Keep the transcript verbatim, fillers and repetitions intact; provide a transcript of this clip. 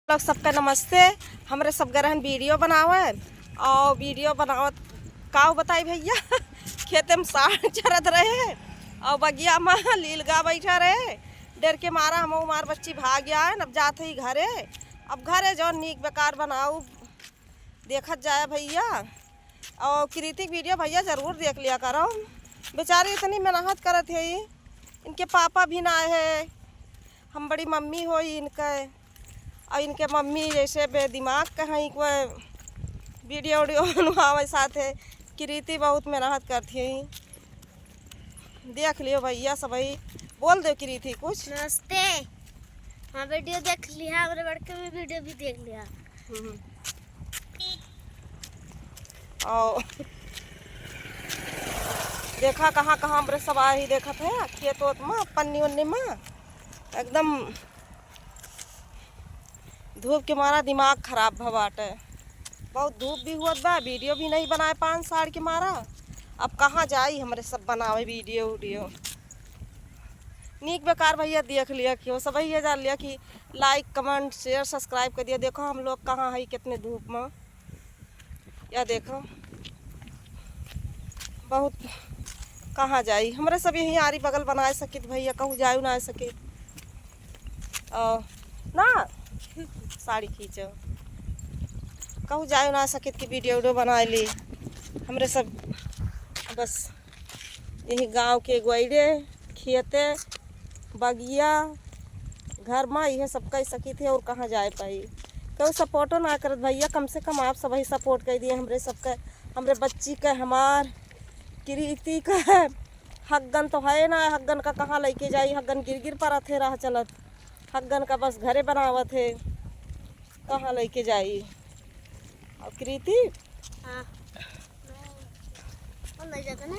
लोग सबका नमस्ते। हमरे सब गए रहन वीडियो बनावे, और वीडियो बनावत काउ बताई भइया, खेते में साँढ़ चरत रहे, और बगिया में लीलगाय बैठा रहे। डर के मारा हम हमार बच्ची भाग आए। अब जात ही घरे, अब घरे जौन नीक बेकार बनाऊ देखत जाए भइया। और कृति क वीडियो भइया जरूर देख लिया करो, बेचारी इतनी मेहनत करत है। इनके पापा भी ना है, हम बड़ी मम्मी होई इनके, और इनके मम्मी जैसे बेदिमाग के हैं, कोई वीडियो उडियो बनवावे साथे। कृति बहुत मेहनत करती है। देख लियो भइया सबही, बोल दो कृति कुछ। नमस्ते। हाँ, वीडियो देख लिया, हमरे बड़के भी वीडियो भी देख लिया। हम्म। और देखा कहाँ कहाँ हमरे सब आही देखत है खेत ओत में, पन्नी उन्नी में एकदम धूप के मारा दिमाग खराब भ बाटे। बहुत धूप भी हुअत बा, वीडियो भी नहीं बनाए पान साँढ़ के मारा। अब कहाँ जाई हमरे सब बनावे वीडियो उडियो। नीक बेकार भइया देख लिया कि हो सब भइया जान लिया कि like, comment, share, subscribe कर दिया। देखो हम लोग कहाँ है कितने धूप में। या देखो, बहुत कहाँ जाई, हमरे सब यहीं आरी बगल बनाए सकित भइया, कहूँ जायु ना सकित। और ना साड़ी खींचो, कहूँ जायु ना सकित कि वीडियो उडियो बनाए ली। हमरे सब बस यही गाँव के गोइडे, खेते, बगिया, घर मा इहे सब कइ सकित है और कहाँ जाए पाई। केहू सपोर्टो ना करत भइया, कम से कम आप सबही सपोर्ट कइ दिए हमरे सबके, हमरे बच्ची के, हमार कृति के। हग्गन तो है ना, हग्गन का कहाँ लइके जाई, हग्गन गिर गिर परत है राह चलत, हग्गन का बस घरे बनावत है, कहाँ लइके जाई। और कृति हाँ। कौन ले जाता ना?